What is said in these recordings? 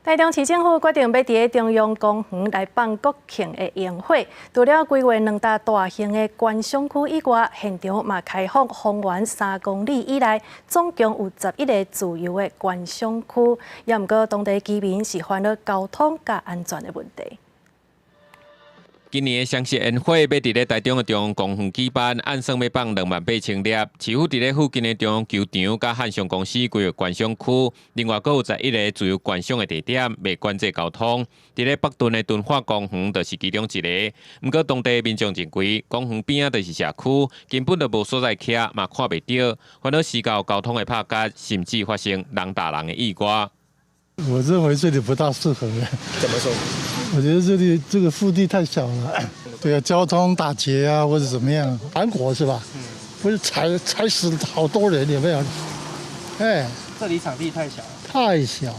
台中市政府決定欲佇中央公園來放國慶的煙火，除了規劃兩大大型的觀賞區以外，現場嘛開放方圓3公里以內，總共有11個自由的觀賞區。也毋過當地居民是煩惱交通佮安全的問題。今年的雙十煙火欲佇咧台中的中央公園舉辦，按算欲放28,000粒。市府佇咧附近的中央球場佮漢翔公司規劃觀賞區，另外閣有11個自由觀賞的地點，袂管制交通。佇咧北屯的敦化公園就是其中一个。毋過當地民眾認為，公園邊仔就是社區，根本就無所在徛，嘛看袂著，煩惱死到交通的拍結，甚至發生人踏人的意外。我認為這裡不大適合。怎麼說？我覺得這裡這個腹地太小了，對啊，交通打結啊，或者怎麼樣？韓國是吧？不是踩踩死好多人，有沒有？哎，這裡場地太小。太小，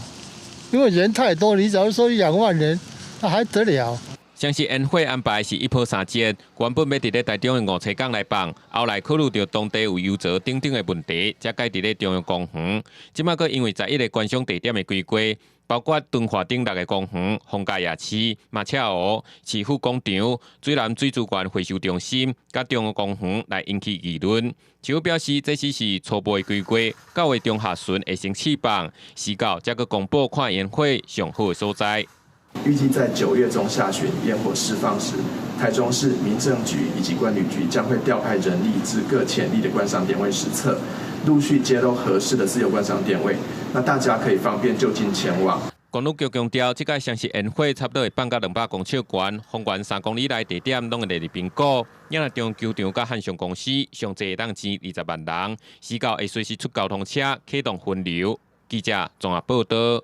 因為人太多，你假如說2萬人，那還得了？雙十煙火安排是一波三折，原本欲佇咧台中的梧棲港來放，後來考慮著當地有遊槽等等的問題，才改佇咧中央公園。這擺閣因為十一個觀賞地點的規劃，包括敦化頂六个公園、逢甲夜市、馬車湖、市府廣場、水南水資源回收中心，佮中央公園來引起議論。市府表示，這只是初步的規劃，9月中下旬會先試放，時到才閣公布看煙火上好的所在。預計在9月中下旬煙火釋放時，台中市民政局以及觀旅局將會調派人力至各潛力的觀賞點位實測，陸續揭露合適的自由觀賞點位，那大家可以方便就近前往。公路局強調，這屆雙十煙火差不多會放到200公尺懸，方圓3公里內地點攏會列入評估。若中央球場佮漢翔公司上濟會當擠20萬人，時到會隨時出交通車啟動分流。記者綜合報導。